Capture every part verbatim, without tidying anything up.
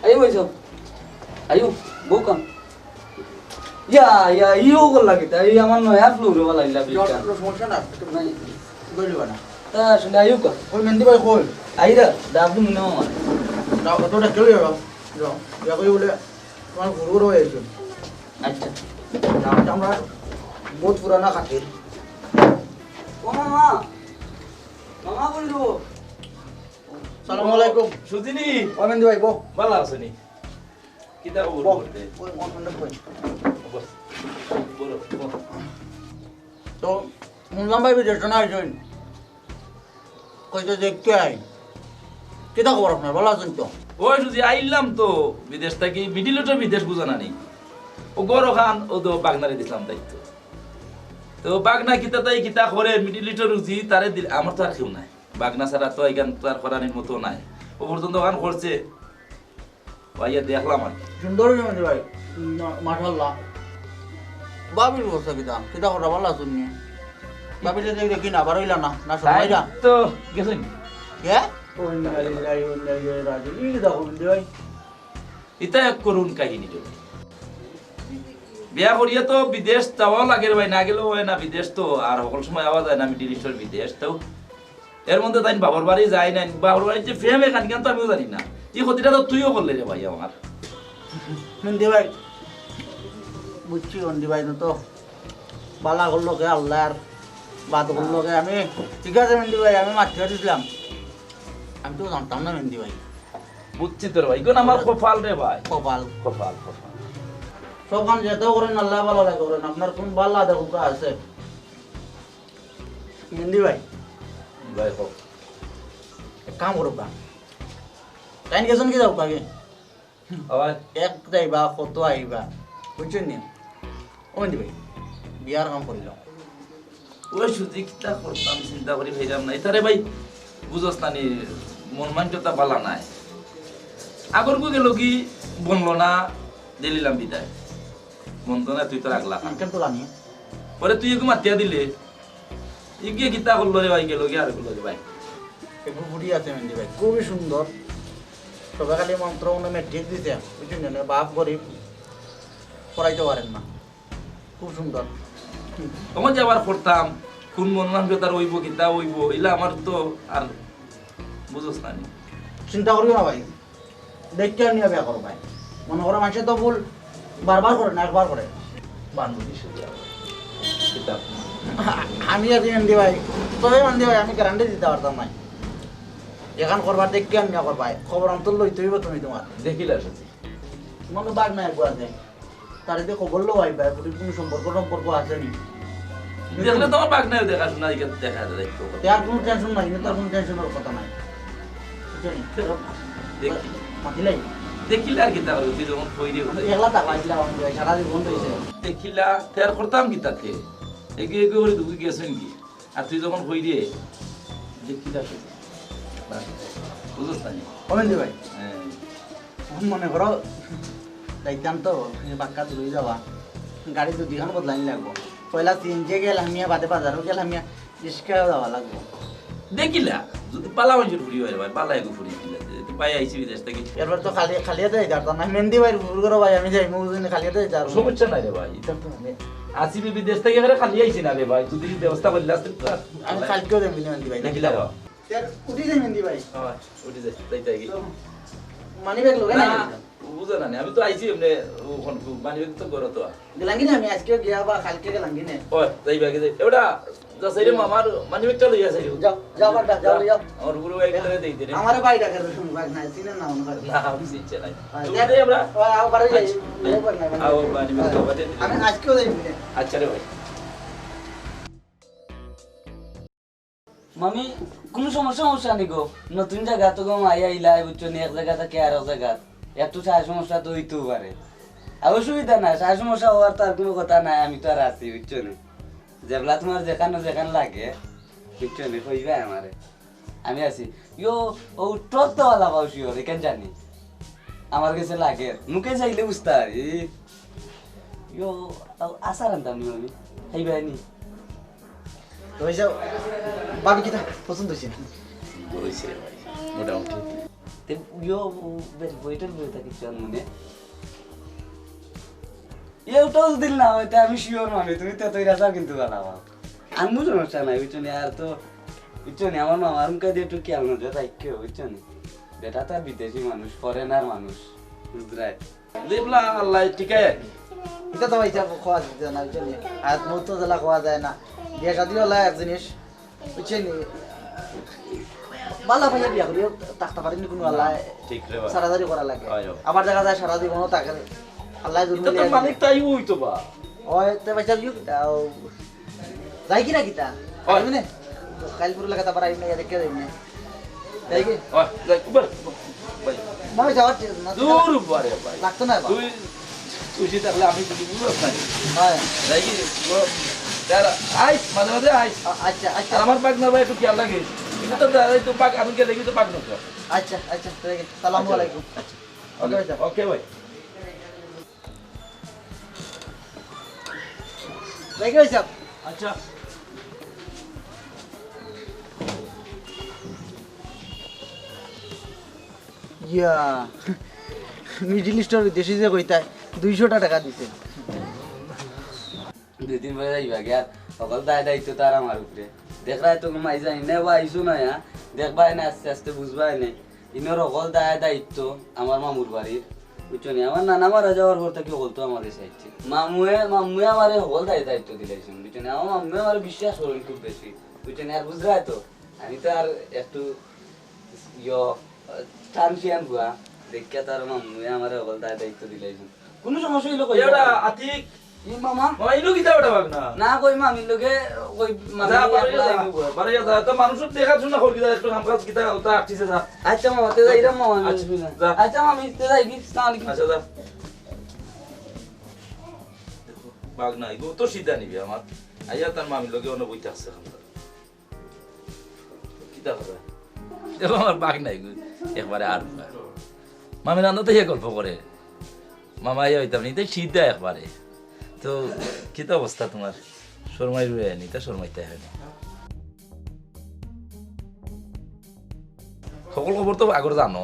আইও ভাই সাহেব, আইও, বউকা। ইয়া, ইয়া, ইও করলা কিতা? এই আমার নয়া ফ্লোরে বালা ইলা বিলটা। কোনো সমস্যা না, একটু নাই। গলিবা না। তা আসলে আইও কা? ওই মেহেন্দি ভাই কই? আইরা, ডাব দিমু না আমার। ডাব, অতটা কেউ যাও। যাও, ইয়া কই বলে, তোমার ঘুরু ঘুরু হয়ে গেছে। আচ্ছা। ডাবটা আমরা বহুত পুরানা খাতির। ও মামা, মামা বলবো। সালামু আলাইকুম। সুজিনি। ও মেহেন্দি ভাই, বউ। বালা আছনি? কিতা খবর বউ। করতে? ওই, ওই, ওই, ওই। বস। বলো, বলো। তো, শুনলাম ভাই, বিদেশ না আইছেন। কইতে দেখতে আই। কিতা খবর আপনার? বালা আছন তো? ওই সুজি, আইলাম তো বিদেশ থাকি, মিডিল ইস্টর বিদেশ বুঝো না নি? ও গরো খান, ও তো বাগনারে দিছিলাম দায়িত্ব। তো বাগনা কিতা তাই কিতা করে, মিডিল ইস্টর রুজি তারে দিল, আমার তো আর কেউ নাই। বাগনা ছাড়া তো এখান তো আর করানির মতো নাই। ও পর্যন্ত ওখান করছে, ও আইয়া দেখলাম আর কি। সুন্দর হইছে মেহেন্দি ভাই। মা-, মাশাআল্লাহ। ভাবির অবস্থা কিতা? কিতা করা, বালা আছন নি? ভাবিরে দেখি না, বার হইলা না, না তাই সবাইরা? তো গেছেন। কে? ওই না, এই, এই, ওই না, এই, এই, রাজু। এই কিতা করুন রে ভাই? ইতা এক করুণ কাহিনী রে। বিয়া করিয়া তো বিদেশ যাওয়া লাগে রে ভাই, না গেলেও হয় না, বিদেশ তো আর সকল সময় আওয়া যায় না, মিডিল ইস্টর বিদেশ। তো এর মধ্যে তাই বাবার বাড়ি যায় না, বাবার বাড়ির যে প্রেম এখান তো আমিও জানি না। এই ক্ষতিটা তো তুইও করলে রে ভাই আমার। মেহেন্দি ভাই, বুঝছি মেহেন্দি ভাই, না তো বালা করলো কে আল্লাহ আর বাদ করলো কে আমি। ঠিক আছে মেহেন্দি ভাই, আমি মাতিয়া দিছিলাম, আমি তো জানতাম না মেহেন্দি ভাই। বুঝছি তোর ভাই, কোন আমার কপাল রে ভাই। কপাল। কপাল, কপাল। সব কাম যেতাও করেন, আল্লাহ ভালা লাগে করেন। আপনার কোন ভালা দেখুকা আছে? মেহেন্দি ভাই। ভাই হোক। এক কাম করুকা। টাইম গেছেন কি যাও আগে? আবার? এক যাইবা, কত আইবা? বুঝছেন নি? ও মেহেন্দি ভাই, বিয়ার কাম করিল। ওই সুজি কিতা করতাম, চিন্তা করি পাইলাম না। ইতারে ভাই, বুঝস না নি, মন মানসিকতা বালা নাই। আগর গু গেল কি, বনলো না, দিলিলাম বিদায়। মন তো না, তুই তো রাখলা। আঙ্কেল তো জানি। পরে তুই এগু মাতিয়া দিলে, ইগিয়ে কিতা করলো রে ভাই, গেল গিয়ে আর করলো রে ভাই। এগু ফুটি আছে মেহেন্দি ভাই, খুবই সুন্দর। তবে খালি মন্ত্র মনে মেট্রিক দিতে, বুঝছেন নি? বাপ গরিব, পড়াইতে পারেন না। খুব সুন্দর। তখন যে আবার করতাম, কোন মন মানসিকতার অইব, কিতা অইব, ইলা আমার তো আর বুঝস না নি। চিন্তা করিও না ভাই, দেখি আর নিয়ে বিয়া করো ভাই। মনে করো মানুষে তো ভুল বারবার করে না, একবার করে। বান্ধবী শুধু আমার। কিতা? আমি আছি মেহেন্দি ভাই, তবে মেহেন্দি ভাই আমি গ্যারান্টি দিতে পারতাম না। এখান করবার দেখি আর নিয়ে করবায়, খবর অন্তর লইতে হইব তুমি তোমার। দেখিলা সুজি। তোমার তো বাঘ নাই একবার আছে। তারে দিয়ে খবর লও আইবা, এর কোনো সম্পর্ক সম্পর্ক আছে নি? দেখলে তোমার বাঘ নাই, দেখাশোনা, এখানে দেখা যায় একটু। তে আর কোনো টেনশন নাই, কিন্তু তার কোনো টেনশনের কথা নাই। বুঝছো নি? দেখি। মাতিলাই। দেখিলে আর কিতা করবে, তুই যখন কই রে, একলা থাকো, আইসলা, আমার ভাই, সারা জীবন রয়েছে। দেখিলা, তে আর করতাম কিতা তে? এগিয়ে এগিয়ে করে ঢুকে গেছেন কি? আর তুই যখন কই রে, দেখিলা, বুঝছ না নি? কমেন দি ভাই। হ্যাঁ। এখন মনে করো, যাইতাম তো, এই বাক্কা দূরে যাওয়া, গাড়ি দুদিখান বদলানি লাগবো। পয়লা সিএনজি গেলাম মিয়া, বাদে বাজারও গেলাম মিয়া, রিক্সায় যাওয়া লাগবো। দেখিলা, যদি পালা মানুষের ফুরি হয় ভাই, পালা এগো ফুরি দিলা, যে তুই পাই আইছি বিদেশ থেকে। এরপর তো খালি, খালি হাতে যাইতে পারতাম না। মেহেন্দি ভাইর ফুর করো ভাই, আমি যাই, মুখ খালি হাতে যাইতে পারবো না। সমস্যা নাই রে ভাই, এটা তো আমি আসি বিদেশ থেকে এবারে খালি আইছি না রে ভাই, যদি ব্যবস্থা করলে আসতে তো আর আমি কালকেও যাই মেহেন্দি ভাই। দেখিলা বা? স্যার, উঠি যাই মেহেন্দি ভাই। হ্যাঁ, উঠি যাই, তাই তাই কি? তো মানি ব্যাগ লগে না, না, না। বুঝো না নি, আমি তো আইছি এমনি, ওখান মানি ব্যাগ তো করো তো। গেলাঙ্গি না আমি আজকে গিয়া বা কালকে গেলাঙ্গি না। ও, যাই ব্যাগে যাই। এবারে যা সাইডে মামার মানি ব্যাগটা লইয়া সাইডে। যাও, যাও, বাদ দাও, যাও, যাও। আমার গুরু ভাই গেলে দেই দে রে। আমার ভাই ডাকে রে, ভাই নাই, চিনে না আমার ভাই। না, আমি চিনছে নাই। হ্যাঁ, তুমি দেখ, যাই আমরা। ও, আও, বাড়ি যাই। আচ্ছা। এই করে না, আও, মানি ব্যাগ তো বাদে দিলে। আমি আজকেও যাই না। আচ্ছা রে ভাই। মামি, কুনু সমস্যা, সমস্যা নি গো। নতুন জাগা তো গো মাই আইলা, বুঝছো নি, এক জাগা থাকি আর এক জাগা। একটু সাই সমস্যা তো অইতেউ পারে। আর অসুবিধা নাই, সাই সমস্যা অওয়ার তো আর কুনু কথা নাই, আমি তো আর আছি, বুঝছো নি। যেবলা তুমার যেখানো যেখান লাগে, বুঝছো নি, কইবায় আমারে। আমি আছি। ইয়ো, ও টক তো বালা পাও শিওর, এখান জানি। আমার গেছে লাগে। মুখে চাইলে বুঝতা পারি। ইয়ো, আ-, আচার আনতাম নি আমি। খাইবায় নি? তো অইছে, ভাবি কিতা পছন্দ অইছে নি? সুন্দর অইছে রে ভাই। মোটামুটি। তে ইয়ো, বেশ, বইটার বইটা কিচ্ছু আর মনে। ইয়ে, ওটাও যদি না হয়, তে আমি শিওর মানে, তুমি তো তৈরি আছো কিন্তু বালা বাবা। আনবো সমস্যা নাই, বুঝছো নি? আর তো, বুঝছো নি, আমার মামার মুখে দিয়ে একটু খেয়াল নজর রাখিও, বুঝছো নি? বেটা তো আর বিদেশি মানুষ, ফরেনার মানুষ, বুঝরায়? দেখলা আল্লাহ ঠিকায় আর কি। এটা তো ভাই, এটা খাওয়া যায় না, বুঝছো নি? আর মত তো জ্বালা খাওয়া যায় না। বিয়া শাদি হলো এক জিনিস, বুঝছো নি? বালা ভাইয়া বিয়া করিও, থাকতে পারেনি কোনো আল্লাহ। ঠিক রে ভাই। সারাসারি করা লাগে। হয়, হয়। আবার দেখা যায় সারা জীবনও থাকে। আল্লাহ এটা তো মালিক তাই হইতো বা। ওই তো ভাই সাহেব, ইউ, আও, যাই কি না কিতা? ওই। আইবি নে? কাল পুরো লাগাতে আবার আইবি না, ইয়া দেখে যাইবি না। যাই কি? ওই, যাই, উপরে, ভাই। না, ওই যাওয়ার চে-, না, দূর উপরে ভাই। লাগতো না, বাবা। তুই, তুই যে তাহলে আমি যদি বুঝলাম না। হ্যাঁ। যাই কি? ও, তারা আইস, মাঝে মাঝে আইস। আ-, আচ্ছা, আচ্ছা। আর আমার বাগনা ভাই একটু খেয়াল রাখিস। কিন্তু তো দাদা, এই তো বাগ, আমি গেলে কিন্তু বাগনা তো। আচ্ছা, আচ্ছা, ঠিক আছে। সালামু আলাইকুম। আচ্ছা। ওকে, ভাই সাহেব। ওকে, ভাই। দেখে হয়েছে। আচ্ছা। ইয়া, মিডল ইস্টর বিদেশি যে কইতায়, দুইশোটা টাকা দিছে। দুই দিন পরে যাইবা গিয়া, সকল দায় দায়িত্ব তার আমার উপরে। দেখরায় তো ঘুমাই যাই না, বা আইসো না, হ্যাঁ? দেখবায় না, আস্তে আস্তে বুঝবায় না। ইনোর হকল দায় দায়িত্ব আমার মামুর বাড়ির, বুঝছো নি? আমার নানা মারা যাওয়ার পর থাকি হকল তো আমার গেছে আইছে। মামুয়ে, মামুয়ে আমারে হকল দায় দায়িত্ব দিলাইছইন, বুঝছো নি? আমার মামুয়ে আমারে বিশ্বাস করইন খুব বেশি, বুঝছো নি? আর বুঝরায় তো, আমি তো আর একটু ইয়ো, টান শিয়ান বুয়া, দেখিয়া তো আর মামুয়ে আমারে হকল দায় দায়িত্ব দিলাইছইন। কুনু সমস্যা অইলে কইও। এরা আতিক। ই মামা। মামা, ইনো কিতা ওটা ভাগ না? না, কই মামির লগে, কই মামি যা, বারো একলা যা। আইবো গো। বারো যা, তো মানুষর দেখাশুনা কর কিতা, একটু কাম কাজ কিতা, ওটা আটকিছে যা। আচ্ছা মামা, তে যাই রে মামা, আচ্ছা, যা। আচ্ছা মামি, তে যাই কি? সালাম আলাইকুম। আচ্ছা, যা। দেখো, ভাগ না, ইগু তো সিধা নিবে আমার। আইয়া তার মামির লগে অনো বই থাকছে এখন। কিতা কথা? দেখো, আমার বাঘ নাই গো, একবারে আর না। মামি রান্না তো ইয়ে গল্প করে। মামা ইয়ে হইতাম নি, তাই সিদ্ধা একবারে। তো কিতা অবস্থা তোমার? শর্মাই রয়ে আনি, তা শর্মাইতে হয় না। সকল খবর তো আগর জানো।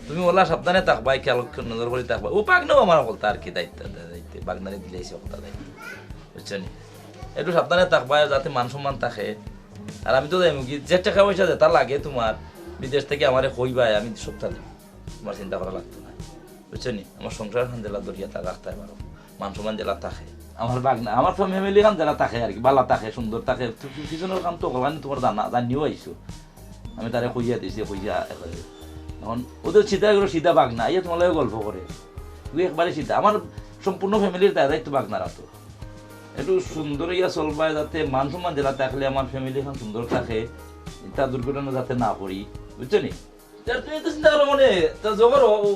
তুমি ওলা সাবধানে থাকবায়, খেয়াল নজর করি থাকবায়। ও পাক নেও আমার হকলতা আর কি দায়িত্ব, দায়িত্ব, বাগনারে দিলাইছি হকলতা দায়িত্ব। বুঝছো নি? একটু সাবধানে থাকবায়, যাতে মান সম্মান থাকে। আর আমি তো যাইমু কি, যে টেকা পয়সা যেটা লাগে তোমার, বিদেশ থাকি আমারে কইবায়, আমি সবটা দিমু। তোমার চিন্তা করা লাগতো না। বুঝছো নি? আমার সংসার খান যেলা ধরিয়া তা রাখতে পারো। মান সম্মান যেলা থাকে। আমার বাগনা, আমার তো ফ্যামিলি খান যেলা থাকে আর কি, বালা থাকে, সুন্দর থাকে। তু-, তু-, পিছনের কাম তো করবানি তোমার জানা, জানিও আইছো। আমি তারে কইয়া দিছি, কইয়া এখন ওদের সিধা এগুলো সিধা বাগনা, ইয়ে তোমার লগে গল্প করে। তুই একবারে সিধা। আমার সম্পূর্ণ ফ্যামিলির দায় দায়িত্ব বাগনার আতো। একটু সুন্দর ইয়া চলবায়, যাতে মান সম্মান যেলা থাকলে আমার ফ্যামিলি খান সুন্দর থাকে, তা দুর্ঘটনা যাতে না পড়ি, বুঝছো নি? তার তুমি তো চিন্তা করো মনে, তা জবর ও, ও,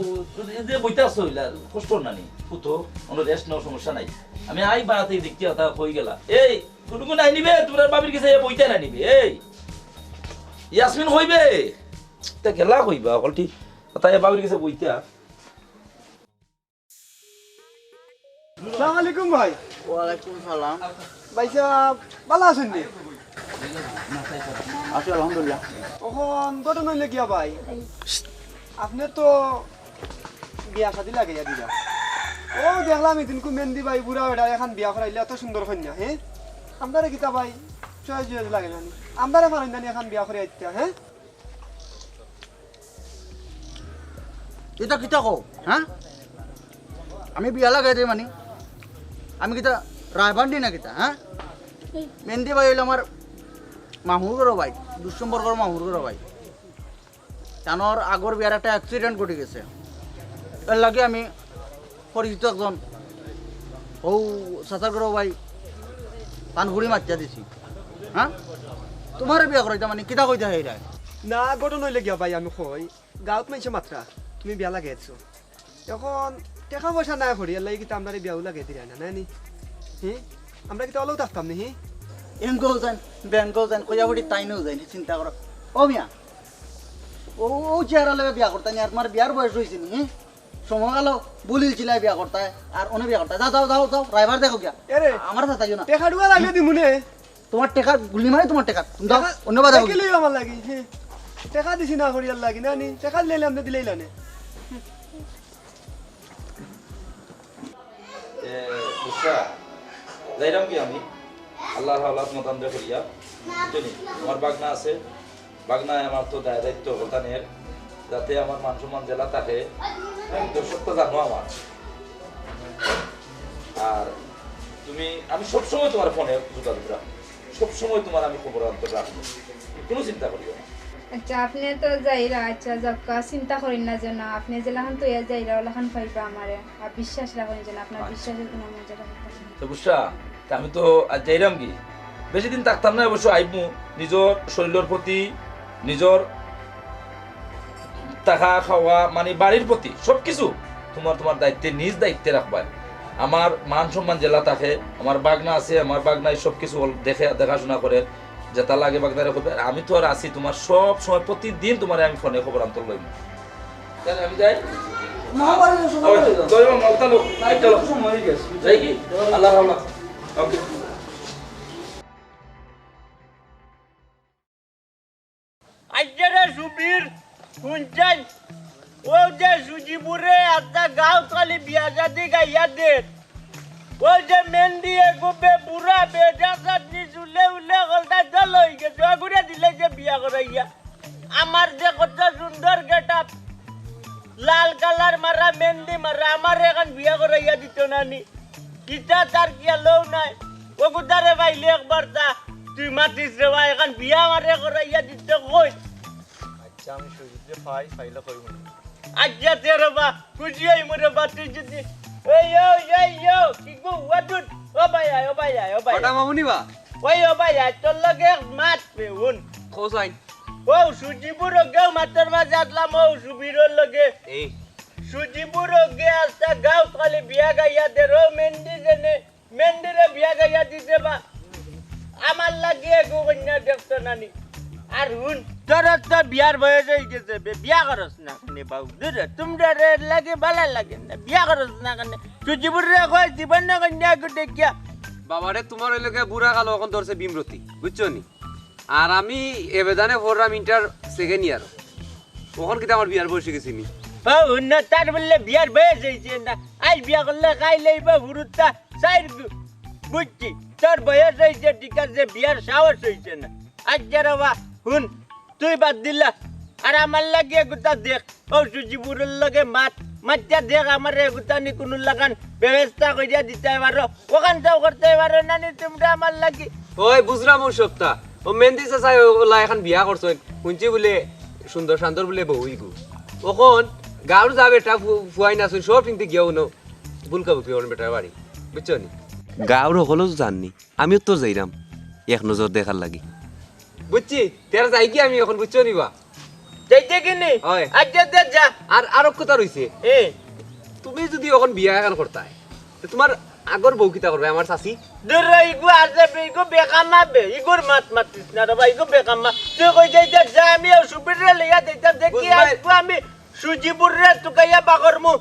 এই যে বইতে আসছো হইলা, কষ্ট না নি, পুতো, কোনো রেস্ট নেওয়ার সমস্যা নাই। আমি আই বাড়াতে দেখতে কথা কই গেলা। এই, টুটুকু নাই নিবে, তোমরা বাবির কাছে বইতে না নিবে। এই, ইয়াসমিন কইবে, তা গেলা কইবা, হকলটি, তাই বাবির কাছে বইতে। আসসালামু আলাইকুম ভাই। ওয়ালাইকুম সালাম। ভাই সাহেব, ভালা আছইন নি? আছি আলহামদুলিল্লাহ। অখন ঘটনা অইলো গিয়া ভাই, আপনে তো বিয়া শাদি লাগাইয়া দিলা। ও দেখলাম ইদিনকু মেন্দি ভাই বুড়া বেটা এখান বিয়া করাইলে এত সুন্দর কইন্যা, হে? আমরারে কিতা ভাই চয়েস জয়েস লাগে না নি? আমরারে পারইন না নি এখান বিয়া করাইতা, হে? ইতা কিতা কও, হ্যাঁ? আমি বিয়া লাগাই দেই মানে? আমি কিতা রায়বান্দি না কিতা, হ্যাঁ? মেন্দি ভাই অইলো আমার মামুর ঘরর ভাই, দুই সম্পর্কর মামুর ঘরর ভাই। তানর আগর বিয়ার একটা accident ঘটি গেছে, এর লাগি আমি পরিচিত একজন, ও চাচার ঘরর ভাই, তান গুড়ি মাতিয়া দিছি। হ্যাঁ, তোমারে বিয়া করাইতা মানে কিতা কইতা হেইরায়? না, ঘটনা অইলো গিয়া ভাই, আমি কই, গাঁওত মাইনষে মাতরা, তুমি বিয়া লাগাই দিছো। অখন টেকা পয়সা নাই করি, এর লাগি কিতা আমরারে বিয়াও লাগাই দিরায় না, নায় নি? হি? আমরা কিতা অলাউ থাকতাম নি, হি? এঙ্গল যাইন, বেঙ্গল যাইন, কইয়া বড়ি তাইনও যাইন, চিন্তা করো। ও মিয়া, ও, ও চেহারা লইয়া বিয়া করতা নি, আর তোমার বিয়ার বয়স অইছে নি, হি? সময় গেল, বলিল চিলাই বিয়া করতায়, আর অনে বিয়া করতায়। যাও, যাও, যাও, যাও, রায়বার দেখো গিয়া। এরে, আমার সাথে যাইও না। টেকা টুকা লাগলে দিমু নে। তোমার টেকা গুলি মারি তোমার টেকা। তুমি যাও, টেকা অন্য বাজার দেখি লইও আমার লাগি, হে। টেকা দিছি না করিয়ার লাগি না নি, টেকা দিলাইলে আপনে দিলাইলা নে। এ, বুঝছা? যাইরাম কি আমি? আল্লাহর হাওলাত মতান রে করিয়া। বুঝছো নি? আমার বাগনা আছে। বাগনায় আমার তো দায় দায়িত্ব হকলতা নের। যাতে আমার মান সম্মান যেলা থাকে। আমি তো সবটা জানো আমার। আর তুমি, আমি সবসময় তুমার ফোনে যোগাযোগ রাখমু। সবসময় তুমার আমি খবর আন্তর রাখমু। তুমি কুনু চিন্তা করিও না। আচ্ছা, আপনে তো যাইরা, আচ্ছা, যাউক্কা, চিন্তা করিন না যেন, আপনে যেলাখান থইয়া যাইরা, অলাখান পাইবা আমারে। আর বিশ্বাস রাখইন যেন, আপনার আচ্ছা। বিশ্বাসে কুনু মজা রাখইন না। তো বুঝছা, তে আমি তো আইজ যাইরাম কি, বেশি দিন থাকতাম না, অবশ্য আইমু। নিজর শরীলর প্রতি, নিজর থাকা খাওয়া, মানে বাড়ির প্রতি সবকিছু তুমার, তুমার দায়িত্বে, নিজ দায়িত্বে রাখবায়। আমার মান সম্মান যেলা থাকে, আমার বাগনা আছে, আমার বাগনায় সবকিছু অল-, দেখে, দেখাশোনা করে, যেটা লাগে বাগনারে কইবে। আর আমি তো আর আছি, তুমার সব সময় প্রতিদিন তুমারে আমি ফোনে খবর আন্তর লইমু। তাইলে আমি যাই। না, বাড়ি যাও, সময় ওই, হয়ে যাও। দশ বার মালটা লোক, না, একটা লোক। একটু সময় হয়ে গেছে। যাই কি? আল্লাহ রহমত। ওকে। আইজরে সুবীর, হুনছইন? অউ যে সুজিপুরে আস্তা গাউত খালি বিয়া শাদি গাইয়া দের। অউ যে মেন্দি এগু বে বুড়া বেজা চাটনি চুলে উলে হকলতা জল অইগেছে, অগুরে দিলাইছে বিয়া করাইয়া। আমার যে কত সুন্দর getup, লাল colour মারা, মেন্দি মারা, আমারে অখন বিয়া করাইয়া দিতো না নি। ইতা তার কিয়ালউ নাই। অগুতারে পাইলে একবার তা, তুই মাতিস রে বা, অখন বিয়া আমারে করাইয়া দিতো কই? আচ্ছা, আমি সুজিতরে পাই, পাইলে কইমু। আচ্ছা, তে রে বা, খুশি অইমু রে বা, তুই যদি, এই, ও, এই, ও, কি গো, ওয়াদুদ, ও ভাই আয়, ও ভাই আয়, ও ভাই কটা আয়। মামুনি বা? ওই, ও ভাই আয়, তোর লগে এক মাত বে, হুন। কও চাইন। ও, সুজিপুর অগেউ মাতর মাঝে আছলাম, ও সুবীরর লগে। এই। সুজিপুর অগে আস্তা গাউত খালি বিয়া গাইয়া দের, ও মেন্দি যেনে, মেন্দিরে বিয়া গাইয়া দিছে বা। আমার লাগি এগু কইন্যা দেখতো না নি। আর হুন, তোর তো বিয়ার বয়স অইগেছে বে, বিয়া করস না কেনে বাউ? দুরে, তুমরারে লাগি ভালা লাগে না, বিয়া করস না কেনে? সুজিপুররে কই জীবন না কইন্যা এগু দেখিয়া। বাবারে, তুমার অউ লগে বুড়া কালো অখন ধরছে ভীমরতি, বুঝছো নি? আর আমি এবেদানে পড়রাম inter second year। অখন কিতা আমার বিয়ার বয়স অইগেছে নি? ও, হুন না, তার বুলে বিয়ার বয়স অইছে না। আইজ বিয়া করলে কাইল অইবো হুরুত্তা চাইর গু-, বুঝছি। তোর বয়স অইছে ঠিক আছে, বিয়ার সাহস অইছে না। আচ্ছা রে বা, হুন, তুই বাদ দিলা। আর আমার লাগি এগুতা দেখ, ও সুজিপুরর লগে মাত, মাতিয়া দেখ আমারে এগুতা নি কুনু লাখান ব্যবস্থা করিয়া দিতায় পারো। অখানতাও করতায় পারো না নি তুমরা আমার লাগি? ওই বুঝরাম অউ সবতা। ও মেন্দি চাচায় অউ, অলা অখন বিয়া করছইন। হুনছি বুলে সুন্দর সান্দর বুলে বউ ইগু। অখন গাউর যা বেটা ফু-, ফুয়াইন আছইন সব চিনতে গিয়া অনো বুলকাবুকি অরইন বেটার বাড়ি। বুঝছো নি? গাউর হকলেউ তো জাননি। আমিও তো যাইরাম এক নজর দেখার লাগি। বুঝছি, তে যাই কি আমি অখন, বুঝছো নি বা? যাইতে কি নি? অয়। আচ্ছা, দে যা। আর, আর এক কথা রইছে। এ। তুমি যুদি অখন বিয়া অখন করতায়, তে তুমার আগর বউ কিতা করবে, আমার চাচি? দুর রে, ইগু আছে বে, ইগু বেকামা বে, ইগুর মাত মাতিস না রে বা, ইগু বেকামা। তুই কই যাইতে যা, আমি অউ সুবীররে লইয়া যাইতাম, দেখি বুঝবায়। আইজকু আমি সুজিপুররে তুকাইয়া বাকরমু।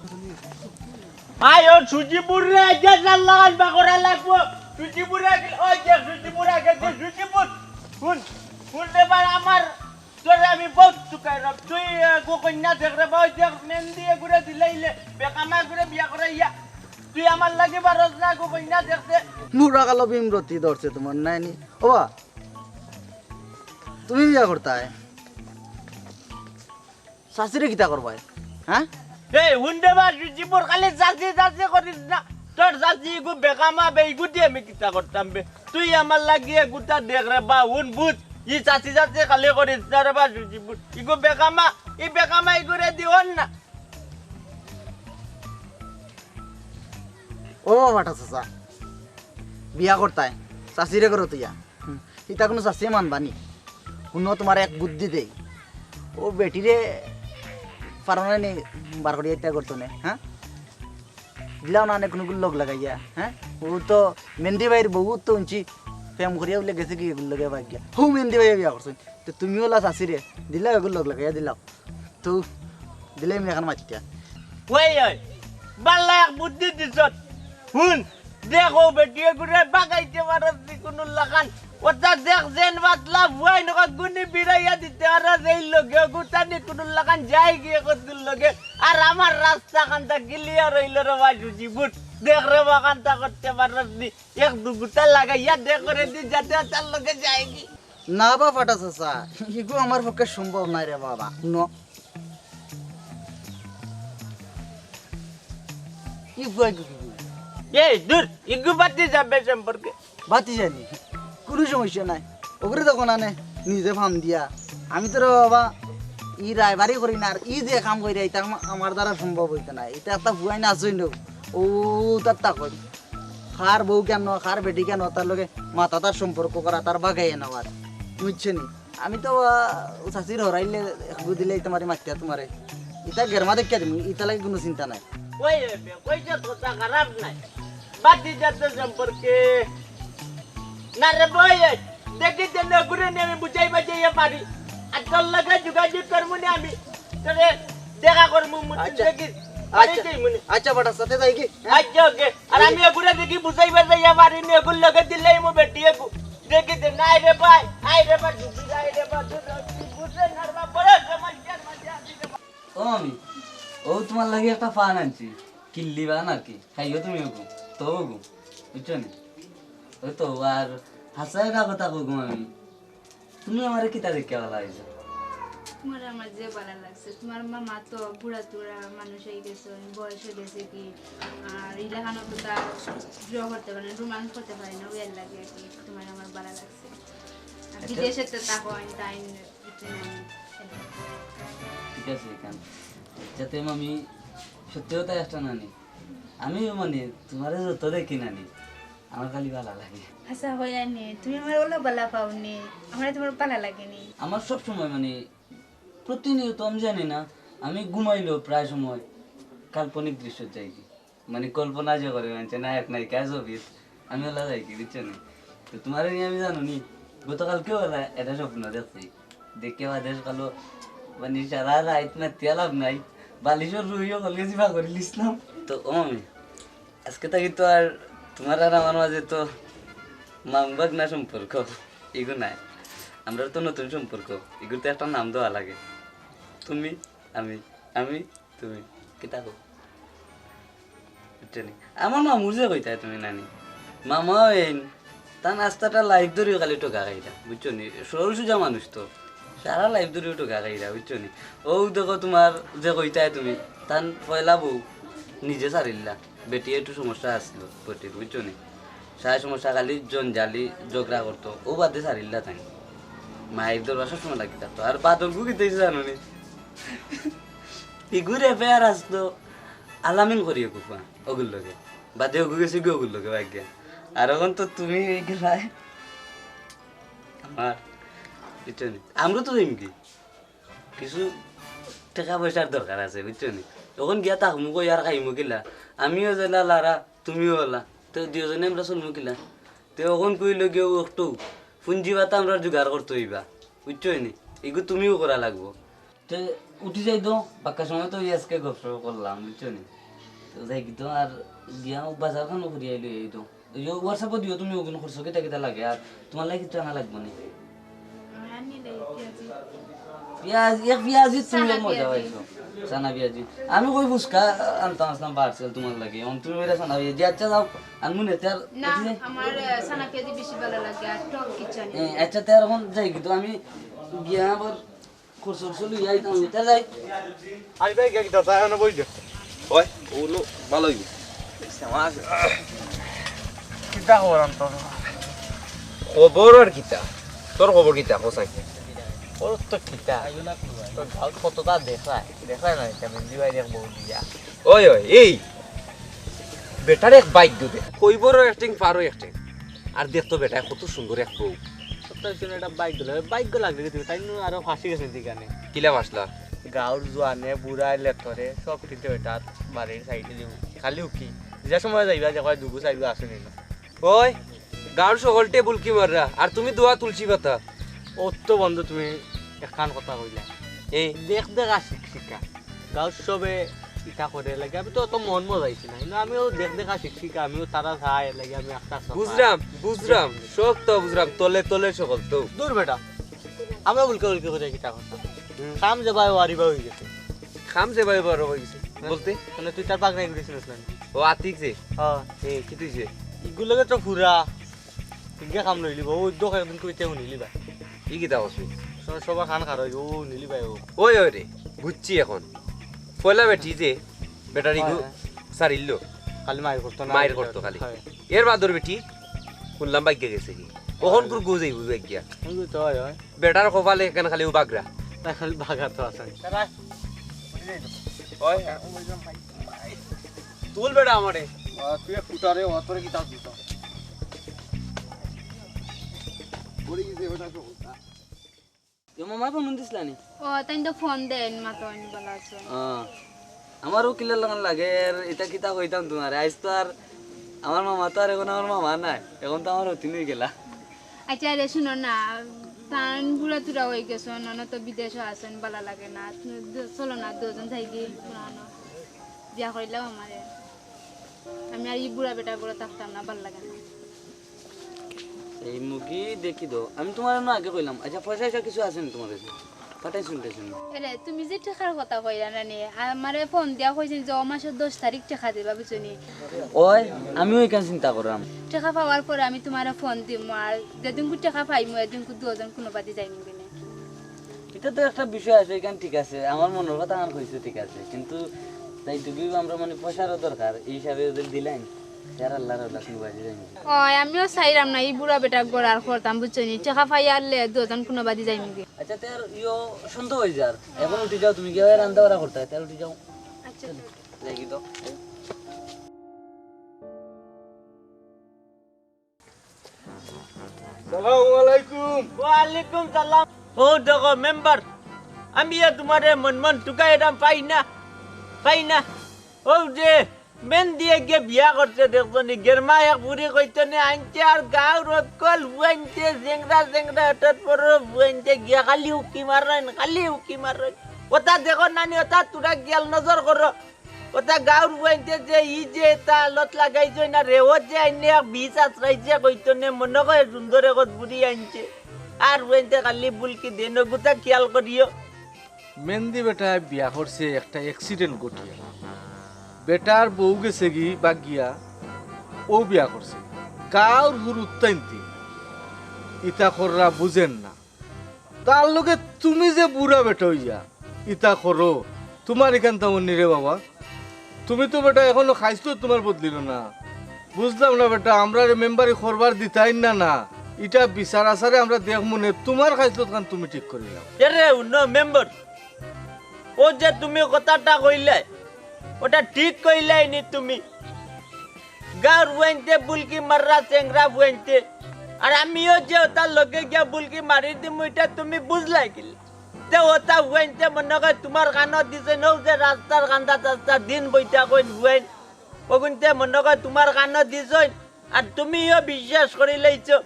আয় ও সুজিপুররে, আইজ জান লাগান বাকরা লাগবো। সুজিপুরে গেল, ওই যে সুজিপুর আগে যে সুজিপুর। হুন, হুন রে বা, আমার, তোরে আমি বউত তুকাইরাম। তুই, এ, গো কইন্যা দেখ রে বা, ওই দেখ মেন্দি এগুরে দিলাইলে, বেকামা এগুরে বিয়া করাইয়া। তুই আমার লাগি পারস না, গো কইন্যা দেখতে। বুড়া কালো ভীমরতি ধরছে তুমার নায়নি। ও বা, তুমি বিয়া করতায়? চাচিরে কিতা করবায়? হ্যাঁ? এই, হুন রে বা, সুজিপুর খালি চাচি, চাচি করিস না। তোর চাচি ইগু বেকামা বে, ইগুদি আমি কিতা করতাম বে? তুই আমার লাগি এগুতা দেখ রে বা, হুন বুঝ। ই চাচি, চাচি খালি করিস না রে বা, সুজিপুর। ইগু বেকামা, ই বেকামা ইগুরে দিওন না। ও বাটা চাচা, বিয়া করতায়, চাচিরে করো তুইয়া। হুম, ইতা কুনু চাচিয়ে মানবা নি? হুনো, তুমার এক বুদ্ধি দেই। ও বেটিরে পারো না নি বার করিয়া ইতা করতো নে, হ্যাঁ? দিলাও না নে কুনুগুর লগ লাগাইয়া, হ্যাঁ? ও তো মেন্দি ভাইর বউ তো হুনছি প্রেম করিয়া বুলে গেছে কি এগুর লগে বাগিয়া। হউ মেন্দি ভাইয়ে বিয়া করছইন। তে তুমিও লা চাচিরে দিলাও এগুর লগ লাগাইয়া দিলাও। তো দিলে আমি অখন মাতিয়া। ওই, ওই, বালা এক বুদ্ধি দিছত। হুন, দেখো বেটি এগুরে বাগাইতে পারস নি কুনু লাখান। ওটা দেখ যেন বাতলা বুয়াই নকল গুনি বিড়াইয়া দিতে আর যেই লগে গুতানি কুনুর লাখান যায়গি কদ্দুর লগে। আর আমার রাস্তা খানটা ক্লিয়ার অইলো রে ভাই সুজি বুট। দেখ রে বাখানটা করতে পারস নি। এক দুগুটা লাগাইয়া দে করে দি যাতে তার লগে যায়গি। না বা ফাটা চাচা, ইগু আমার পক্ষে সম্ভব নায় রে বাবা। ন। ই ফুয়াই গু কি কই? এই দূর, ইগু বাতি যাবে সম্পর্কে। বাতি জানি, কুনু সমস্যা নাই। ওগুরে দেখো না নে, নিজে ফাম দিয়া। আমি তো রে বাবা, ই রায়বারি করি না, আর ই যে কাম করি, ইটা আমা-, আমার দ্বারা সম্ভব অইতো না। ইটা একটা ফুয়াই না আছইন, ও তার তা কই। কার বউ কেন, কার বেটি কেন, তার লগে মাথা তার সম্পর্ক করা, তার বাগাইয়া নেওয়ার, বুঝছো নি? আমি তো, আহ, চাচির হরাইলে একটু দিলে ইতা মারি মাতিয়া তোমারে। ইতা গেরমা দেখিয়া দিমু, ইতা লাগি কুনু চিন্তা নাই। ওই রে বে, ওই যে কথা খারাপ নাই। বাদ দি যা তো সম্পর্কে। না রে বই, দেখি যে নগুরে নিয়ে আমি বুঝাই বাজাইয়া পারি। আর তোর লগে যোগাযোগ করমু নি আমি। তোরে দেখা করমু মুতি আচ্ছা। দেখি। আচ্ছা। পারি যাইমু নি। আচ্ছা, বেটা, সাথে যাই কি? হ্যাঁ? আচ্ছা, ওকে। আর আমি এগুরে দেখি বুঝাইবার যাইয়া পারি নি, এগুর লগে দিলেই মু বেটি এগু। দেখি দে, নাই রে ভাই, আই রে ভাই, ডুবি যাই রে ভাই, তুই বুঝে না রে ভাই, বড় সমস্যার মাঝে আছি রে ভাই। ও আমি, ও তোমার লাগি একটা পান আনছি, কিল্লি পান আর কি, খাইও তুমি ওগু, তো ওগু, বুঝছো নি? ওই তো, আর হাসায় না কথা কইগু আমি, তুমি আমারে কিতা দেখিয়া ভালা অইছো? তোমার আমার যে ভালা লাগছে, তোমার মামা তো বুড়া টুড়া মানুষ অই গেছে, বয়স অই গেছে কি, আর ইলাখানো তো তার ড্র করতে পারে না, রোমান্স করতে পারে না, ওই আর লাগে আর কি, তোমার আমার ভালা লাগছে। আর আচ্ছা। বিদেশে তো তা হয়, তাই একটু নাই। ঠিক আছে, এখান যাতে আমি সত্যি কথা একটা নানি, আমি মানে তোমারে যত দেখি নানি, আমার খালি ভালা লাগে। আচ্ছা, হয় আনি, তুমি আমার ওলা ভালা পাওনি, আমার তোমার ভালা লাগেনি। আমার সব সময় মানে প্রতিনিয়ত আমি জানি না, আমি ঘুমাইলেও প্রায় সময় কাল্পনিক দৃশ্য যাই কি, মানে কল্পনা যে করে মানছে নায়ক নায়িকা ছবির, আমি ওলা যাই কি, বুঝছো নি? তো তোমার নিয়ে আমি জানো নি, গতকালকেও ওলা এটা স্বপ্ন দেখছি, দেখে বাদে কালো মানে সারা রাইত মাতিয়া লাভ নাই, বালিশর রুইও কলকে জিবা করিলিছিলাম। তো ও আমি আজকে থাকি তো আর তোমার আর আমার মাঝে তো মামবাগ না সম্পর্ক, এগু নাই। আমরা তো নতুন সম্পর্ক, এগুর তো একটা নাম দেওয়া লাগে। তুমি, আমি, আমি, তুমি। কিতা কও? বুঝছো নি? আমার মামুর যে কইতায় তুমি নানি, মামা এইন, তান আস্তাটা লাইফ ধরিও খালি ঠগা খাইরা, বুঝছো নি? সরল সুজা মানুষ তো, সারা লাইফ ধরিও ঠগা খাইরা, বুঝছো নি? ও দেখো তোমার যে কইতায় তুমি, তান পয়লা বউ নিজে ছাড়িল্লা। বেটি একটু সমস্যা আছিল বেটির, বুঝছো নি? সারা সমস্যা খালি জঞ্জালি ঝগড়া করতো, ও বাদে ছাড়িল্লা তাই। মায়ের দরবার সবসময় লাগি থাকতো। আর বাদর গু কিতা অইছে জানো নি? ইগুর এফআইআর আসতো, আলামিন করিও কুফা, ওগুর লগে। বাদে ওগু গেছে গি ওগুর লগে, ভাগ্যে। আর এখন তো তুমি এই গেলায়। আমার, বুঝছো নি? আমরা তো দিম কি? কিছু টেকা পয়সার দরকার আছে, বুঝছো নি? তখন গিয়া থাকমু কই আর খাইমু কিলা? আমিও যেলা লারা, তুমিও ওলা। তো দুইজনে আমরা চলমু কিলা? তে অখন কইলো গিয়া ও একটু পুঞ্জি পাতা আমরা জোগাড় করতে অইবা, বুঝছো নি? এগু তুমিও করা লাগবো। তে উঠি যাই তো, বাক্কা সময় তো আজকে গল্প করলাম, বুঝছো নি? তো যাই কি তো আর গিয়া বাজার খানো ঘুরি আইলো এই তো। এই যে WhatsApp-ও দিও তুমি ওগুন খরচ কিতা কিতা লাগে, আর তোমার লাগি কিচ্ছু আনা লাগবো নি। আমি আনি দেই পিয়াজি। পিয়াজ, এক পিয়াজি তুমি চানা মজা পিয়াজি। পাইছো। চানা পিয়াজি। আমি কই ফুচকা আনতাম আসলাম parcel তোমার লাগি। অন তুমি বেটা চানা পিয়াজি। আচ্ছা যাও, আনমু নে, তে আর না, উঠি যাই। আমার, আহ, চানা পিয়াজি বেশি ভালা লাগে, আর টক কিচ্ছু আনি এ, না। আচ্ছা, তে আর এখন যাই কি তো আমি গিয়া আবার খরচ টরচ লইয়া আইতাম, তে যাই। আই ভাই, গিয়া কিতা, তাই না বই দে। ওই, ওগুলো ভালো অইবো। কিতা খবর আনতো? খবর আর কিতা? তোর খবর কিতা? খোঁজ আগে। ওর তো কিতা? তোর গাঁও কতটা দেখায়, দেখায় না, এটা মেহেন্দি ভাই দেখ বউ দিয়া। ওই, ওই, এই বেটার এক ভাগ্য দেখ। কইবরও acting, পারও acting। আর দেখ তো বেটায় কত সুন্দর এক বউ। সত্য শুনে এটা ভাগ্য লাগে, ভাগ্য লাগবে কি তুমি? তাই নু আরো ফাঁসি গেছে দিকানে। কিলা ফাঁসলা? গাঁওর জোয়ানে, বুড়ায়, লেতরে, সব কিন্তু বেটার বাড়ির সাইডে দিব। খালি উকি। যে সময় যাইবা, যে কয় দুগু চাইরগু আসুনি না। ওই, গাঁওর সকল টেবুল কি মাররা? আর তুমি দোয়া তুলসী পাতা। ও তো বন্ধু, তুমি একখান কথা কইলা। এই। দেখ দেখ আর শিক শিকা। গাঁওর সবে ইটা করে লাগে, আমি তো অত মন মজাইছি না, কিন্তু আমিও দেখ দেখা শিখছি, আমিও তারা চাই লাগে, আমি আস্তে আস্তে পাই। বুঝলাম, বুঝলাম, সব তো বুঝলাম, তলে তলে সকল তো। দূর বেটা, আমরা উল্কা উল্কি করে কিতা কথা। হুম। কাম যে ভাই ওয়ারিবা হয়ে গেছে। কাম যে ভাই বড় হয়ে গেছে বলতে? মানে তুই তার পাক নাই ঘুরেছিলিস না? ও আতিক যে? হ্যাঁ। এ, কি তুই যে? ইগুলোকে তো ফুরা। ইগে কাম লইলি বা, ও দোক একদিন কইতে হুনিলি বা। ই কিতা করছিস? সব- সবার খান খার হইব, ও হুনিলি বা ও। ওই ওই রে, বুঝছি এখন। পয়লা বেটি যে বেটারি গু হয়, হয়। সারিল। খালি মাইর করতো না। মাইর করতো খালি। হয়। এর বাদর বেটি শুনলাম বাইকে গেছে কি? ওখান করে গু যাইব বাইকিয়া। ওই তো হয়, হয়। বেটার কপালে এখান খালি ও বাগরা। তাই খালি বাগা তো আছে। ওই। তুল বেটা আমারে। তুই এক ফুটারে, ও তোরে কি তার দিত? পড়ে গেছে ওটা তো। এ মামা ফোন দিছলা নি? ও, তাই তো ফোন দেন, মা তো আমি ভালো আছো। আহ, আমারও কিলা লাগান লাগে, আর এটা কিতা কইতাম তোমার। আইজ তো আর আমার মামা তো আর এখন আমার মামা নাই, এখন তো আমার হতিন হয়ে গেলা। আচ্ছা, আরে শুনো না, তান বুড়া টুড়া হয়ে গেছো, নন তো বিদেশও আছেন, ভালো লাগে না। চলো না, দুজন যাই গিয়ে পুরানো বিয়া করিলাম আমারে। আমি আর এই বুড়া বেটা বুড়া থাকতাম না, ভালো লাগে না। এই মুখি দেখি দো, আমি তোমার না আগে কইলাম। আচ্ছা, পয়সা টয়সা কিছু আছে নি তোমার কাছে? পাঠাই শুনতে শুনি। এরে, তুমি যে টেকার কথা কইরা না নি, আমারে ফোন দিয়া কইছেন যে ও মাসের দশ তারিখ টেকা দিবা, বুঝছো নি? ওই, আমিও এখান চিন্তা করলাম। টেকা পাওয়ার পরে আমি তোমারে ফোন দিমু, আর যেদিনকু টেকা পাইমু, এদিনকু দুজন কোনো বাদি যাইমু কিনে। এটা তো একটা বিষয় আছে, এখান ঠিক আছে, আমার মনের কথা আমার কইছে ঠিক আছে, কিন্তু তাই তুমি আমরা মানে পয়সারও দরকার, এই হিসাবে ওদের দিলাম, আর আল্লাহর আল্লাহ কোনো বাদি যাইনি। ওই, আমিও চাইলাম না, এই বুড়া বেটা গড়ার করতাম, বুঝছো নি? টেকা পাই আরলে দুজন কোনো বাদি যাইমু গি। আচ্ছা, তার ইয়ো সন্ধ্যা হয়ে যার, এখন উঠে যাও, তুমি গিয়ে রান্না বাড়া করতে হয়, তাহলে উঠে যাও। আচ্ছা। দেখি তো। সালামু আলাইকুম। ওয়ালাইকুম সালাম। ও দেখো মেম্বার, আমি আর তোমারে মন মন টুকাই এরাম পাই না, পাই না। ও যে মেন দিয়ে গিয়ে বিয়া করছে দেখছো নি, গেরমা এক বুড়ি কইতে নে আনছে আর গাঁও রক্কল বুয়াইনতে জেংরা জেংরা এটাত পড়ো বুয়াইনতে গিয়া খালি উকি মারেন, খালি উকি মারেন। ওটা দেখো নানি, ওটা তোরা গিয়াল নজর করো। ওটা গাঁওর বুয়াইনতে যে ই যে এটা আলত লাগাইছে না রে, ও যে আইনে এক বিষ আশ্রাইছে কইতো নে, মনে কয় সুন্দর এগত বুড়ি আনছে। আর বুয়াইনতে খালি বুলকি দেন, ওগুতা খেয়াল করিও। মেন্দি বেটায় বিয়া করছে একটা অ্যাক্সিডেন্ট ঘটিয়া। বেটার বউ গেছে গি বাগিয়া, ও বিয়া করছে। গাঁওর হুরুত্তাইন্তে ইতা কররা বুঝেন না। তার লগে তুমি যে বুড়া বেটা হইয়া ইতা করো, তোমার এখান তেমন নি রে বাবা। তুমি তো বেটা এখনো খাইছলত তোমার বদলিল না। বুঝলাম না বেটা, আমরারে মেম্বারি করবার দিতাই না না। ইটা বিচার আচারে আমরা দেখমু নে, তোমার খাইছলত খান তুমি ঠিক করিলাও। এরে উনো মেম্বার, ও যে তুমি কথাটা কইলে, ওটা ঠিক কইলাই নি তুমি। গাঁওর বুয়াইনতে বুলকি মাররা চেংরা বুয়াইনতে। আর আমিও যে ওটার লগে গিয়া বুলকি মারি দিমু, ইটা তুমি বুঝলাই কিলা? তে ওটা বুয়াইনতে মনে কয় তোমার কানো দিছইন, ও যে রাস্তার কান্দা রাস্তা দিন বইতা কইন বুয়াইন। ওগুনতে মনে কয় তোমার কানো দিছইন, আর তুমিও বিশ্বাস করি লাইছো।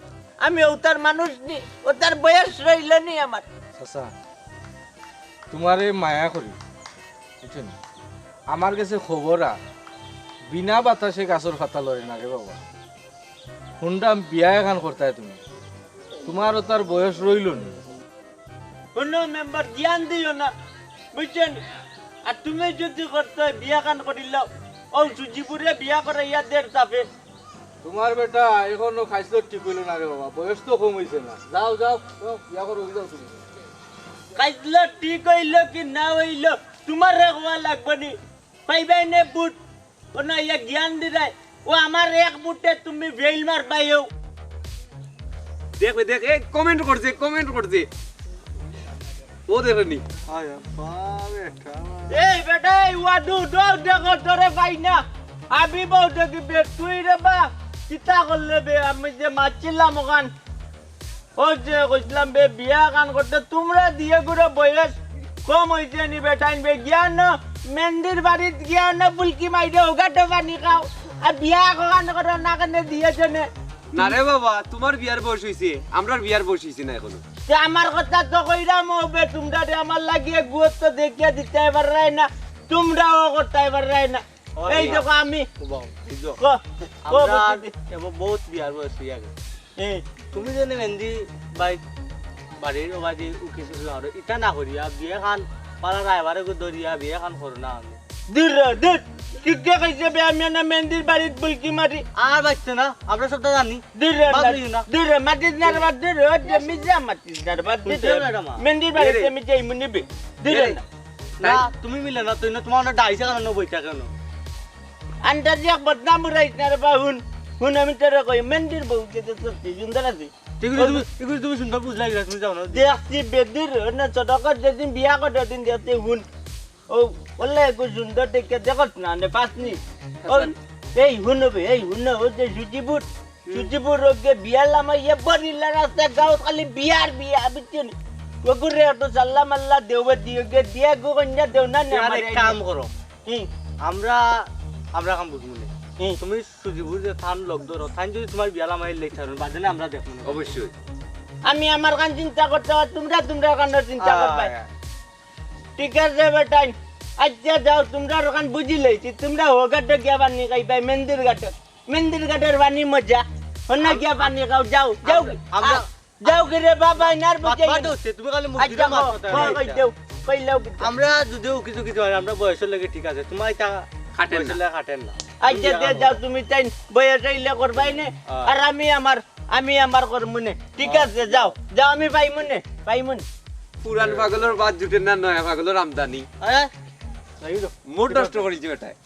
আমি ওটার মানুষ নি, ওটার বয়স রইল নি আমার। চাচা, তোমারে মায়া করি, বুঝছো নি? আমার গেছে খবর আর বিনা বাতাসে গাছর পাতা লড়ে না রে বাবা। হুনরাম বিয়া এখান করতায় তুমি, তোমার ওটার বয়স রইল নি। হুনো মেম্বার, জ্ঞান দিও না, বুঝছো নি? আর তুমি যদি করতে বিয়া খান করিলাও, ও সুজিপুরে বিয়া করাইয়া দের চাপে। তোমার বেটা এখনো খাইছলত ঠিক হইল না রে বাবা, বয়স তো কম হইছে না। যাও, যাও, যাও, বিয়া করো, যাও তুমি। খাইছলত ঠিক হইল কি না হইল, তোমার রে হওয়া লাগবে নি। পাইবাই নে বুট, কোনো ইয়া জ্ঞান দিরাই। ও আমার এক বুটে তুমি ফেইল মারবাইও। দেখবে, দেখ, এ কমেন্ট করছে, কমেন্ট করছে। ও দেখেনি। এই বেটা, এই ওয়াদু, উঠো, দেখো, তোরে পাই না। আমি বউ দেখি বে, তুই রে বা, কিতা করলে বে, আমি যে মারছিলাম ওখান। ও যে কইছিলাম বে, বিয়া খান করতে তোমরা দিয়ে গুরো বয়স কম হইছে নি বেটাইন বে, গিয়া না মেন্দির বাড়িত গিয়া না বুলকি মাইরে ওগাটো পানি খাও। আর বিয়া খান করো না কেনে দিয়েছে নে। না রে বাবা, তোমার বিয়ার বয়স হইছে, আমরার বিয়ার বয়স হইছে না এখনো। তে আমার কথা তো কইরাম ও বে, তোমরা রে আমার লাগিয়ে গুয়ত তো দেখিয়া দিতে পাররাই না। তোমরাও করতায় পাররায় না। ও এই মিয়া। দেখো আমি। ও বাবা, বুঝছো? ক, ক, আমরা বুঝছি। এবার বহুত বিয়ার বয়স হইয়া গেছে। এই। তুমি যেন মেহেন্দি ভাই বাড়ির ওবাদি উকি চুকি মারো, ইটা না করিয়া বিয়া খান পাড়ার রায়বারে গো ধরিয়া বিয়া খান করো না আমি। দূর রে, দূর। কিতা কইছে বে, আমি না মেহেন্দির বাড়িত বুলকি মারি। আর বাইচ্ছে না, আমরা সবটা জানি। দূর রে, বাদ না, লইও না। দূর রে, মাতিস না রে বাদ, দূর রে, ওই যে মিজা মাতিস না রে বাদ, দূর শুনতে রে। হবে না, মা। মেহেন্দির বাড়িত এরে। আমি যাইমু নি বে। দূর রে এরে। না। না, তুমি মিলে না, তুই না, তোমার অনেক ডাইসে কেন বইটা কেন? আন্দাজি এক বদনাম উড়াইস না রে বা, হুন। হুন, আমি তোরে কই, মেহেন্দির বউ যে তো সত্যি সুন্দর আছে। ঠিক আছে, তুমি, ঠিক আছে, তুমি সুন্দর বুঝলাই গেছো, তুমি যাও না। দেখছি বেদির, না, ছোট কর যেদিন বিয়া করে, ওদিন দেখছি, হুন। ও, বললে, এগু সুন্দর দেখে দেখছ না, নে পাসনি। ও, এই হুনো বে, এই হুনো, ও যে সুজিপুর, সুজিপুর ওকে বিয়া লামাইয়া বরিলা রাস্তা গাঁও খালি বিয়ার বিয়া, বুঝছো নি? ওগুরে একটু সাল্লা মাল্লা দেওয়া দিও গে, দিয়া গো কন্যা দেও না, নে তুই আমার আরেক কাম করো। কি? আমরা, আমরা কাম বুঝবো না। কি? তুমি সুজিপুর যে থান লোক ধরো, থান যদি তোমার বিয়া লামাই লেট থাকবে, বাদে না আমরা দেখবো না। অবশ্যই। আমি আমার কান চিন্তা করতে হয়, তোমরা তোমরা কান চিন্তা আহ, করবে। হ্যাঁ। ঠিক আছে বেটাইন, আচ্ছা যাও, তোমরা ওখান বুঝি লইছি, তোমরা ও ঘাটে গিয়া পানি খাইবাই, মেহেন্দির ঘাটে, মেহেন্দির ঘাটের পানি মজা, অন্য গিয়া পানি খাও, যাও, যাও, আমরা, আমরা আ, যাও কি রে বাবা, ইনার বুঝে বাদ দেও, তুমি খালি মুখ আচ্ছা, দিলে মাত কথা কই, নাই। কই দেও, কই লাও কি? আমরা যদিও কিছু কিছু হয়, আমরা বয়সের লাগে ঠিক আছে, তোমার এটা খাটেন না। বয়সের লাগে খাটেন না। আচ্ছা, তুমি দে যাও, তুমি তাই বয়স হইলে করবাই নে, হ্যাঁ। আর আমি আমার আমি আমার করমুনে। ঠিক আছে, যাও। যাও, আমি পাইমুনে, পাইমুনে। পুরান পাগলর বাদ জুটে না, নয়া পাগলর আমদানি। হ্যাঁ? মুড নষ্ট করিছে বেটায়।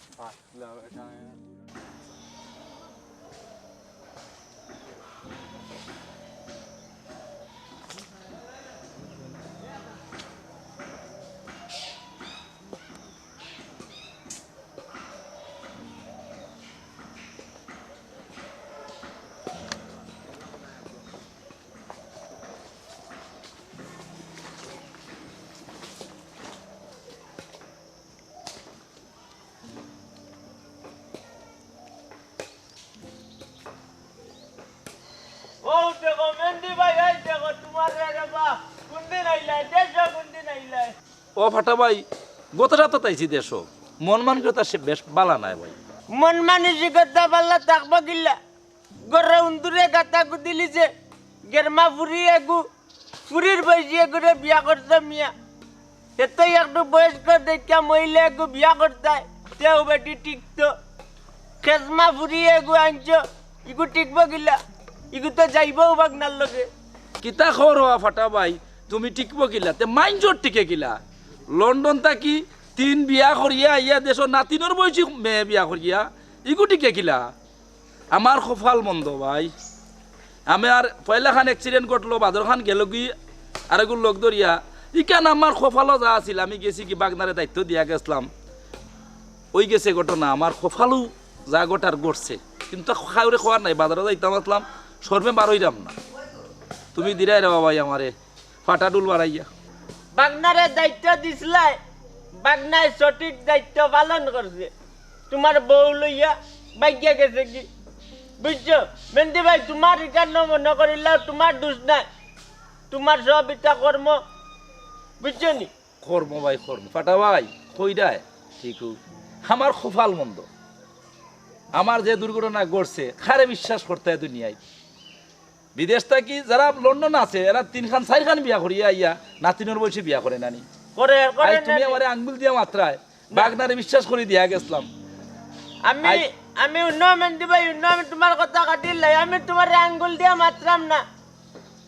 ও দেখো, মেহেন্দি ভাই, এই দেখো, তোমার রে রে বা, কোন দিন আইলায়? দেশো কোন দিন আইলায়? ও ফাটা ভাই, গত রাতে তাইছি দেশো। মন মানসিকতা সে বেশ বালা নাই ভাই। মন মানসিকতা বালা থাকবো কিলা? গরু উন্দুরে গাতা গুদিলিছে, গেরমা ফুরি এগু, ফুরির বয়সী এগুরে বিয়া করতো মিয়া। এতই একটু বয়স্ক দেখিয়া মহিলা এগু বিয়া করতায়, তেও বেটি টিকতো। খেজমা ফুরি এগু আনছো, ইগু টিকবো কিলা? ইগু তো যাইবো বাগনার লগে। কিতা খবর হওয়া ফাটা ভাই, তুমি টিকবো কিলা? তে মাইনষর টিকে কিলা? লন্ডন থাকি তিন বিয়া করিয়া আইয়া দেশো নাতিনর বয়সী মেয়ে বিয়া করিয়া, ইগু টিকে কিলা? আমার কপাল মন্দ ভাই। আমি আর পয়লাখান accident ঘটলো, বাদরখান গেলগি, আরেগুর লগ ধরিয়া। ইখান আমার কপালো যা আছিল, আমি গেছি কি বাগনারে দায়িত্ব দিয়া গেছলাম, ওই গেছে ঘটনা। আমার কপালো যা ঘটার ঘটছে, কিন্তু খাউরে খোয়ার নাই। বাজারো যাইতাম আসলাম, শরমে বার হইলাম না। তুমি দিরায় রে বাবাই আমারে ফাটা ডুল বাড়াইয়া। বাগনারে দায়িত্ব দিছলায়, বাগনায় সঠিক দায়িত্ব পালন করছে। তোমার বউ লইয়া বাইগিয়া গেছে কি? বুঝছো? মেহেন্দি ভাই, তোমার ইকার ন মনে করিলাও, তোমার দোষ নাই, তোমার সব ইটা কর্ম, বুঝছো নি? কর্ম ভাই, কর্ম। ফাটা ভাই, কইরায়, ঠিক আমার কপাল মন্দ। আমার যে দুর্ঘটনা ঘটছে, কারে বিশ্বাস করতে দুনিয়ায়? বিদেশ থাকি যারা লন্ডন আছে, এরা তিনখান চাইরখান বিয়া করিয়া আইয়া নাতিনর বয়সে বিয়া করে নানি। করে, করে আই তুমি নানি। আমারে আঙ্গুল দিয়া মাতরায়, না। বাগনারে বিশ্বাস করি দিয়া গেছলাম। আমি, আই- আমি অন্য মেহেন্দি ভাই, অন্য আমি তোমার কথা কাটিলাই, আমি তোমারে আঙ্গুল দিয়া মাতরাম না।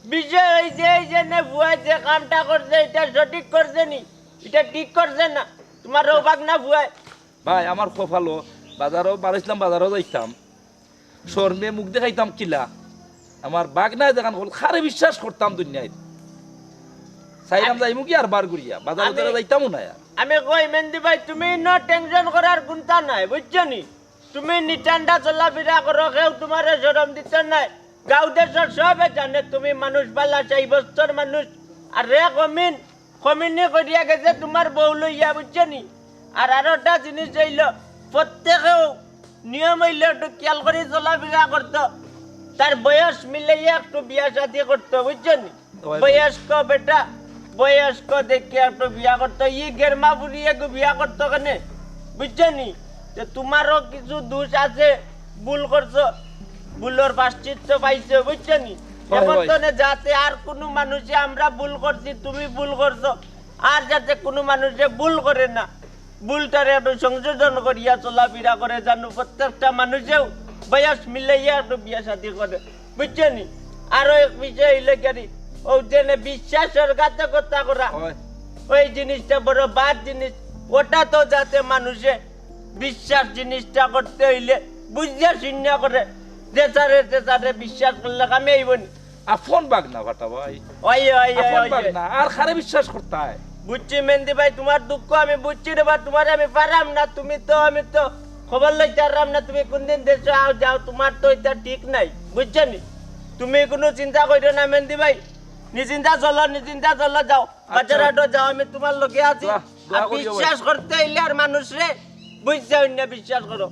বিষয় হইছে এই যে নে ফুয়ায় যে কামটা করছে, ইটা সঠিক করছে নি? ইটা ঠিক করছে না? তোমার ও বাগনা ফুয়ায়। ভাই, আমার কপালো বাজারো বাড়াইছিলাম, বাজারো যাইতাম, শরমে মুখ দেখাইতাম কিলা? আমার বাগনায় দেখান হল, কারে বিশ্বাস করতাম দুনিয়ায়। চাইলাম আমি যাইমু কি আর বার ঘুরিয়া, বাজারো আমি তারা যাইতামও না আর। আমি কই, মেহেন্দি ভাই, তুমি ইনো tension করার কুন্তা নাই, বুঝছো নি? তুমি নিঠান্ডা চলাফিরা করো, কেউ তোমারে শরম দিতে নাই। গাঁও দেশর সবে জানে তুমি মানুষ বালা, সাব্যস্তর মানুষ। আর রে কমিন, কমিনি করিয়া গেছে তোমার বউ লইয়া, বুঝছো নি? আর আরোটা জিনিস হইল, প্রত্যেকেও নিয়ম হইল একটু খেয়াল করি চলাফিরা করতো, তার বয়স মিলাইয়া একটু বিয়া শাদি করতো, বুঝছো নি? ওই বয়স্ক বেটা, বয়স্ক দেখে একটু বিয়া করতো। ই গেরমা ফুরি এগু বিয়া করতো কেনে? বুঝছো নি? যে তোমারও কিছু দোষ আছে, ভুল করছো, ভুলর প্রায়শ্চিত্ত পাইছো, বুঝছো নি? হয়, এখন হয়। তো নে যাতে আর কোনো মানুষে আমরা ভুল করছি, তুমি ভুল করছো, আর যাতে কোনো মানুষে ভুল করে না, ভুলটারে একটু সংশোধন করিয়া চলাফেরা করে জানো, প্রত্যেকটা মানুষেও বয়স মিলাইয়া একটু বিয়া শাদী করে, বুঝছো নি? আরো এক বিষয় হইলে কেন, ও যে নে বিশ্বাসের ঘাতকতা করা, হয়। ওই জিনিসটা বড় বাদ জিনিস। ওটা তো যাতে মানুষে বিশ্বাস জিনিসটা করতে হইলে বুঝিয়া শুনিয়া করে, যে যারে যে যারে বিশ্বাস করলে কামে আইব নি। আপন ভাগনা ফাটা ভাই। ওই, ওই, ওই, আপন ওই, ওই। ভাগনা, আর কারে বিশ্বাস করতায়? বুঝছি মেন্দি ভাই, তোমার দুঃখ আমি বুঝছি রে বা, তোমার আমি পারাম না, তুমি তো, আমি তো খবর লইতারাম না, তুমি কোনদিন দেশো আও যাও, তোমার তো এটা ঠিক নাই, বুঝছো নি? তুমি কোনো চিন্তা করিও না মেন্দি ভাই, নিশ্চিন্তা চলো, নিশ্চিন্তা চলো, যাও বাজার হাটো যাও, আমি তোমার লগে আছি। দোয়া, দোয়া আর করিও ভাই। বিশ্বাস করতে হইলে আর মানুষরে বুঝছো না, বিশ্বাস করো।